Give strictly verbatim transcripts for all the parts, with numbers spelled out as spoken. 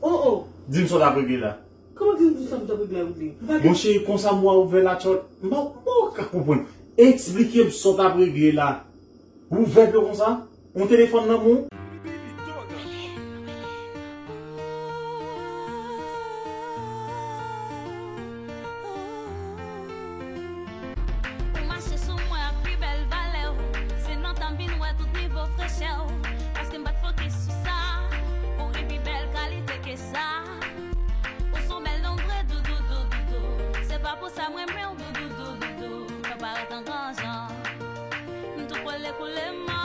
Oh, oh. Di m sa w t ap regle la. Kòman di m sa m t ap regle la, Woodly? M pa gen Mon cheri, konsa m wè w ouvè la tchòt. M pa, m pa ka konprann. Eksplike m sa w t ap regle la. Ouvè pye w konsa. Yon telefòn nan men w. Ou mache sou mwen ak pi bèl valè w. Se nan tan m vin wè tout nivo frechè w. Paske m pa t fokis sou sa. Ou gen pi bèl kalite ke sa. Ou se yon bèl nonm vre, doudou, doudou, doudou. Se pa pou sa m renmen w, doudou, doudou, doudou. Mwen parèt an gran jan. M tou kole koule mò.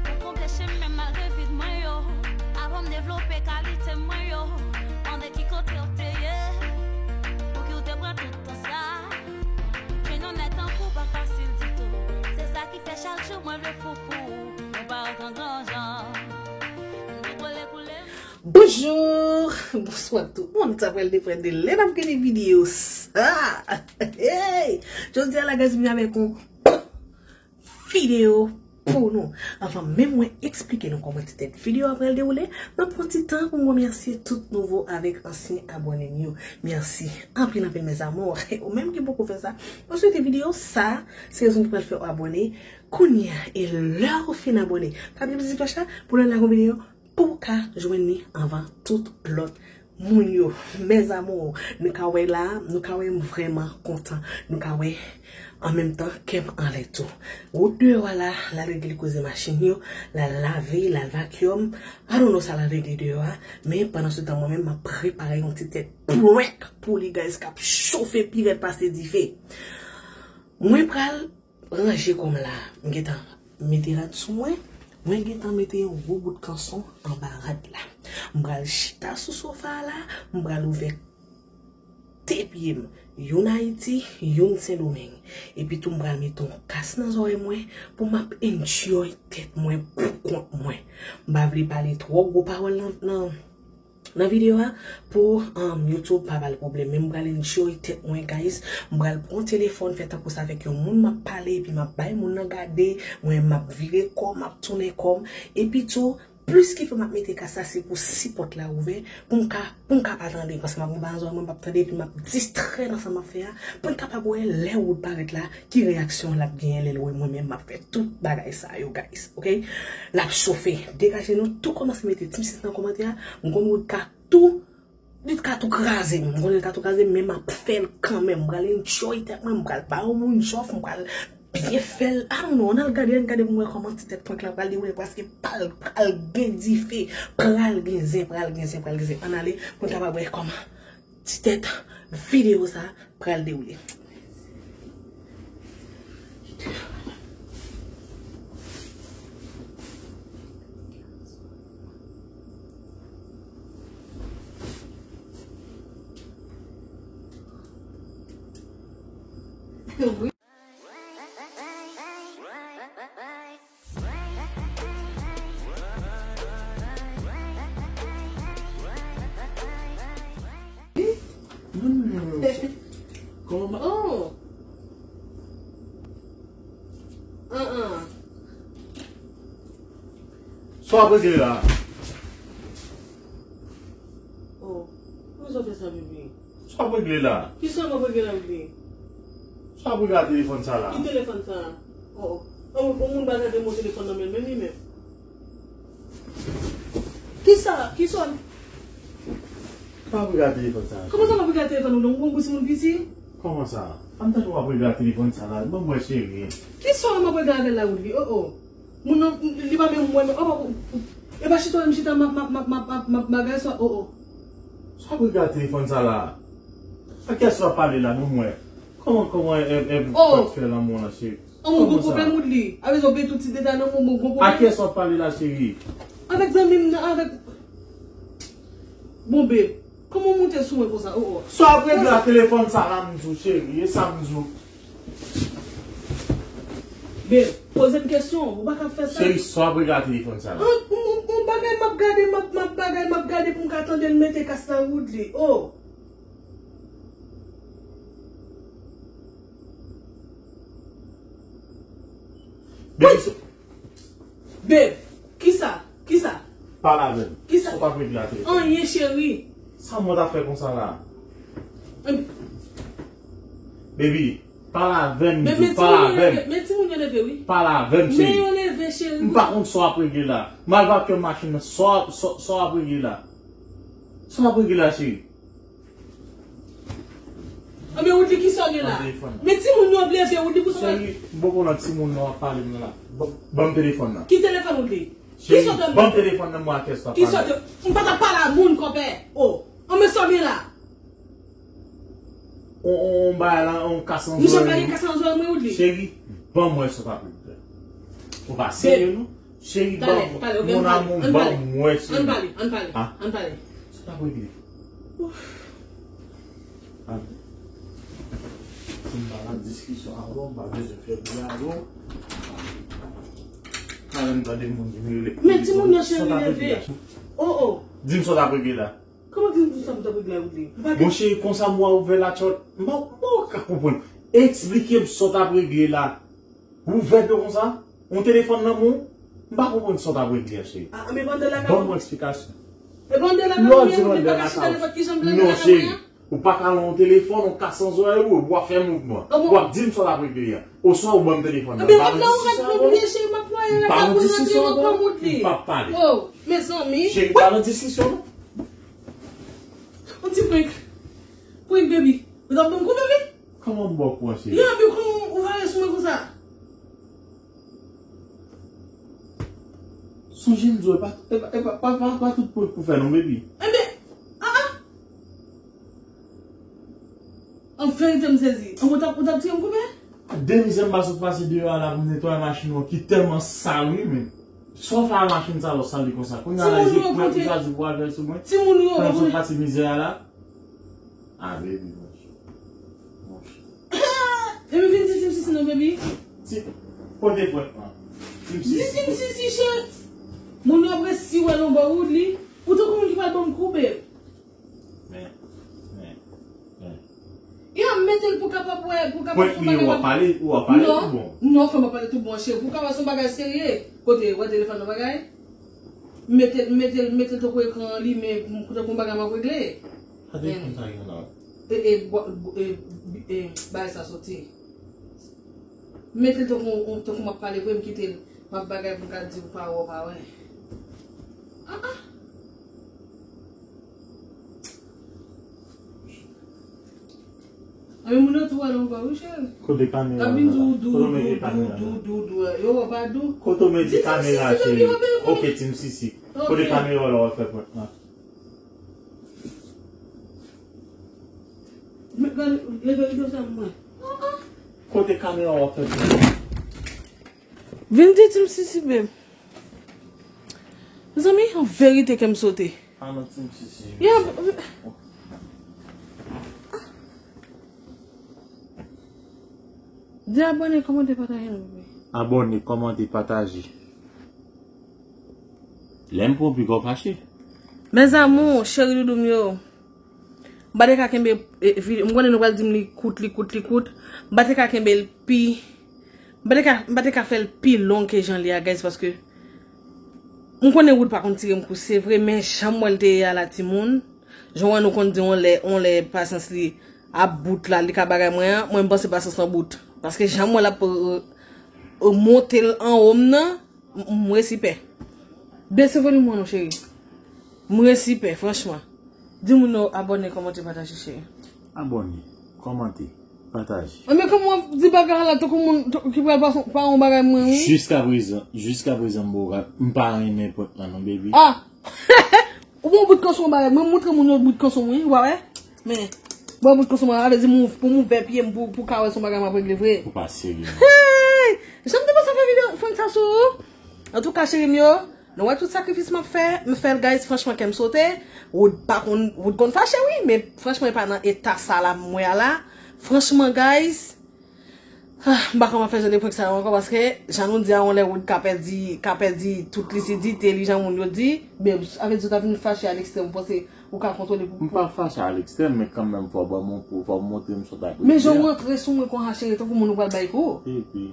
Ou konble chemen malgre vid mwen yo. Avan m devlope kalite mwen yo. Mande ki kote w te ye. Pouki w te pran tout tan sa. Jwenn yon nèg tankou w pa fasil ditou. Se sa ki fè chak jou mwen vle fou pou ou. Mwen parèt an gran jan. M tou kole koule mò. Bonjou, bonswa tout moun. Sa pral depann de lè n ap gade videyo sa. Hey! Jodi a la, guys, m vin avèk yon videyo pou nou. Anvan menm mwen eksplike nou kòman ti tèt videyo a pral dewoule, m ap pran ti tan pou m remèsye tout nouvo avèk ansyen abòne m yo. Mèsi anpil, anpil, mes amours. Ou menm ki poko fè sa, mwen swete videyo sa, se rezon ki pral fè w abòne kounye a. E lè w fin abòne, pa bliye peze ti klòch la pou lè n lage yon videyo, pou w ka jwenn li anvan tout lòt moun yo. Mes amours, nou ka wè la, nou ka wè m vrèman kontan. Nou ka wè, an menm tan, kè m anlè tou. Wood deyò a la, l al regle koze machin yo, l al lave, l al vacuum. I don't know sa l al regle deyò a, men pandan se tan, mwen menm, m ap prepare yon ti tèt prank pou li, guys, k ap chofe pi rèd pase dife. Mwen pral ranje kò m la. M gentan mete rad sou mwen. Mwen gentan mete yon gwo bout kanson anba rad la. M pral chita sou sofa a la. M pral ouvè de pye m. Youn Ayiti, youn Sendomeng. Epi tou m pral mete yon kas nan zòrèy mwen pou m ap enjoy tèt mwen pou kont mwen. M pa vle pale twò gwo pawòl nan, nan nan videyo a pou, um, YouTube pa ba l pwoblèm. Men m pral enjoy tèt mwen, guys. M pral pran telefòn, fè tankou se avèk yon moun m ap pale, epi m ap bay moun nan gade, mwen m ap vire kò m, m ap tounen kò m. Epi tou, plis ki fè m ap mete kas la, se pou si pòt la ouvè, pou m ka, pou m ka pa tande, paske m ap gen bagay nan zòrèy mwen, m p ap tande, epi m ap distrè nan sa m ap fè a, pou n kapab wè lè Wood parèt la, ki reyaksyon l ap genyen lè l wè mwen menm m ap fè tout bagay sa yo, guys, ok? L ap chofe. Degaje nou tou kòmanse mete ti mesaj nan kòmantè a. M konn Wood ka tou, li ka tou kraze m. M konnen l ka tou kraze m, men m ap fè l kanmenm. M pral enjoy tèt mwen, m pral ba yon moun jòf, m pral byen fè l. I don't know, ann al gade, ann gade pou n wè kòman ti tèt prank la pral dewoule, paske pral, pral gen dife, pral gen zen, pral gen zen, pral gen zen. Ann ale, pou n kapab wè kòman ti tèt videyo sa pral dewoule. Hmm. Kòman? Oh. Ah, ah. Sa w ap regle la? Oh. Kòman sa w fè sa, bebe? Sa w ap regle la? Kisa m ap regle la, bebe? Sa w ap regle a telefòn sa la? Ki telefòn sa? Oh, oh. Yon moun pa gade mwen telefòn nan men l, men li menm. Kisa? Kisa? Sa w ap regle a telefòn sa la? Kòman sa m ap regle a telefòn ou? Donk, ou konn pou si moun piti? Kòman sa? An m tande w ap regle a telefòn sa la. Ban m wè, cheri. Kisa m ap regle avè l la, Woodly? Oh, oh. Moun nan, li pa menm mwen, men, oh, oh, oh. E pa chita, m chita, m ap, m ap, m ap bagay sa, oh, oh. Sa w ap regle a telefòn sa la? A kiyès w ap pale la, ban m wè? Kòman, kòman, e, e, oh, w ap fè lanmou an, cheri? An, mwen gon pwoblèm, Woodly. Avè sa, w gen tout ti detay nan mwen, mwen gon pwoblèm. A kiyès w ap pale la, cheri? Avèk zanmi m nan, avèk, bon, babe. Kòman w moute sou mwen konsa? Oh, oh. Sa w ap regle a telefòn sa la, m di w, cheri, e sa m di w. Babe, poze m kesyon, ou pa ka fè sa. Cheri, sa w ap regle a telefòn sa la? An, yon, yon, yon bagay m ap gade, m ap, m ap bagay, m ap gade pou m ka tande l mete kas la, Woodly. Oh. Babe, kisa? Kisa? Pale avè m. Kisa? Ou pa konn epi la telefòn. Anyen, cheri. Sa mwen ta fè konsa la? Baby, pale avè m, men, men pale avè m. Men timoun yo leve, men timoun yo leve, wi. Pale avè m, cheri. Men yo leve, cheri. M pa konn sa w ap regle la. M al vakye machin nan, sa w ap, sa, sa w ap regle la? Sa w ap regle la, cheri? Anben, Woodly, ki sa w gen la? Men timoun yo ap leve, Woodly, pou sa. Cheri, m poko nan timoun nan w ap pale m nan la. Ban, ban m telefòn nan. Ki telefòn, Woodly? Cheri, ban m telefòn nan, mwen ak kès la pale. Ki sa w te, m pa t ap pale a moun, kòpè. O, anben, sa w gen la? On, on, on bagay la, on kas nan zòrèy mwen. Ou janm pa gen kas nan zòrèy mwen, Woodly? Cheri, ban m wè sa w t ap regle. Ou pa serye, non? Cheri, ban m, mon amour, ban m wè, cheri. Ann pale, ann pale, ann pale. Sa w t ap regle? Ouf. Ann. Si m pa nan diskisyon avè w, m pa bezwen fè bri avè w. Talè m tande moun ki rele. Men timoun yo, cheri, leve. O, o. Di m sa w t ap regle la. Kòman ki sa m t ap regle a, Woodly? Monchè, konsa m wè w ouvè la tchòt. M pa, m pa ka konprann. Eksplike m sa w t ap regle la. Ou ouvè pye konsa? Yon telefòn nan men w? M pa konprann sa w t ap regle a, cheri. A, men pandan la, ban m yon eksplikasyon. E pandan la, lè w di l pa ka chita nenpòt ki jan m vle nan la kay mwen an? Non, cheri. Ou pa ka nan yon telefòn, yon kas nan zòrèy ou, w ap fè mouvman. W ap di m sa w t ap regle a. Oswa ou ban m telefòn nan. M pa nan diskisyon ankò. M pa nan diskisyon ankò. O, mezanmi. Cheri, pa nan diskisyon, non. Yon ti prank. Prank, baby. Ou t ap ban m kou, baby? Kòman m ba w kou an, cheri? Ya, men kòman ou vale sou mwen konsa? Sonje m di w, e pa, e pa, e pa, pa, pa, pa tout prank pou fè non, baby. Enben, a, a. An verite, m sezi. An, ou t ap, ou t ap tire m koupe? De mizè m pa sot pase deyò a la pou m netwaye machin ou an ki tèlman sal, wi, men. Sa w fè a machin sa lè w sal li konsa? Kounye a la, je pran pou jazi pou al fè sou mwen. Timoun yo, timoun yo. Pandan w sot pase mizè a la. A, baby, monchè. Monchè. Epi vin di Team Sisi non, baby. Ti, kote prank lan? Team Sisi. Di Team Sisi, chè. Moun yo ap resi wè l anba Woodly. Ou tankou moun ki pral ban m kou, babe. Men, men, men. Yo, mete l pou kapab wè, pou kapab fè yon bagay. Prank li, w ap pale, w ap pale tout bon. Non, non, kòman pale tout bon, cheri? Pou kapab fè yon bagay serye. Kote, wè telefòn nan bagay? Mete l, mete l, mete l tankou ekran an limen, tankou yon bagay m ap regle. Gade fon sa gen la. E, e, bwa-, e, e, bagay sa soti. Mete l tankou, tankou m ap pale vre, m kite l. M ap bagay pou m ka di ou pa wè, ou pa wè. Ah, ah. Anben, moun yo tou wè l ankò, wi, cheri. Kote kamera la? Dou, dou, dou, dou, dou, dou, dou, yo wè pa dou. Kote w mete kamera, cheri? Ok, Team Sisi. Kote kamera la w ap fè prank lan? Leve rido sa mwen. Kote kamera w ap fè prank? Vin di Team Sisi, babe. Mezanmi, an verite kè m sote. Ah non, Team Sisi. Ya, di abòne, kòmante, pataje, non, bebe. Abòne, kòmante, pataje. Lè m pran pik, w fache. Mes amours, cheri doudou m yo. M pa te ka kenbe, e, vide-, m konnen nou pral di m li kout, li kout, li kout. M pa te ka kenbe l pi, m pa te ka, m pa te ka fè l pi long ke jan li a, guys, paske m konnen Wood pa konn tire m kou, se vre, men jan m wè l te ye a la, timoun, jan w wè nou konn di on lè, on lè pasyans li ap bout la, li ka bagay mwen an, mwen m panse pasyans lan bout. Paske jan m wè l ap, e, e, monte l anwo m nan, M, m resi pè. Bese volim mwen non, cheri. M resi pè, franchman. Di moun yo abòne, kòmante, pataje, cheri. Abòne, kòmante, pataje. Anben, kòman w ap di bagay la tankou moun t-, ki pral pa, pa yon bagay mwen, wi? Jiskaprezan, jiskaprezan, m pa, m pa renmen prank lan non, baby. Ah! Ou bon bout kanson bagay. Mwen montre moun yo bout kanson mwen, wi, w a wè. Men, bon bout kanson mwen, sa vle di m ouv-, pou m ouvè pye m pou, pou ka wè son bagay m ap regle vre. Ou pa serye, non. Hey! Jan m te panse fè videyo, fè sa sou ou. Antouka, cheri m yo, nou wè tout sakrifis m ap fè, m fè l, guys, franchman, kè m sote. Wood pa konn, Wood konn fache, wi, men franchman, e pa nan eta sa la m wè a la. Franchman, guys, Ah, m pa kòman fè jan de prank sa yo ankò, paske jan nou di a, yon lè Wood ka pèdi, ka pèdi tout lisidite li, jan moun yo di. Men, avè di, ou ta vin fache a lekstrèm, ou panse ou ka kontwole pou, pou... M pa fache a lekstrèm, men kanmenm, fò w ban m yon kou, fò w montre m sa w t ap regle a. Men jan w rantre sou mwen konsa, cheri, tankou moun ou pral bay kou. Epi,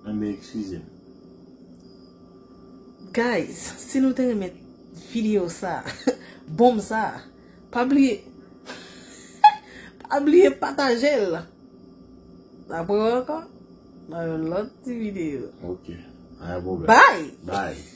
enben, eskize m. Guys, si nou te renmen videyo sa, bonm sa, Pa bliye. Pa bliye pataje l. N ap wè ankò nan yon lòt ti videyo. Ok. Anyen pwoblèm. Bye! Bye.